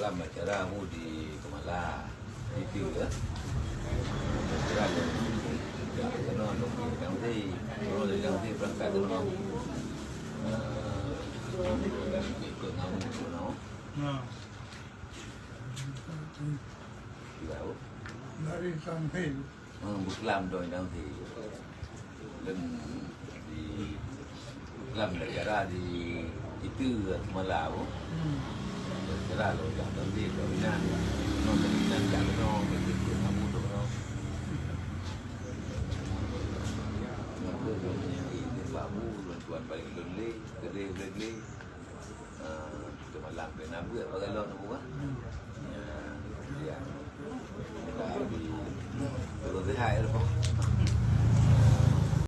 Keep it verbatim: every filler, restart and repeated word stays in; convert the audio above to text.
Lam acara mu di Keumala, itu ya. Acara yang kena dong di Dangti, kalau dari Dangti berangkat dulu. Eh, ikut ngamu dulu. Nah. Tidak. Dari Dangti. Hmm, buklam dong nyang si. Dan di buklam daerah di itu Keumala. Hmm. Daerah lo yang tadi lo inan. No inan dah no, begitu kamu tu no. Ngaku dong nyang di babu, tuan balik dulu, kedai balik. Ah, kita malam kena buat bagi lo nak buat. Ya. Ya. Kalau sehat lo.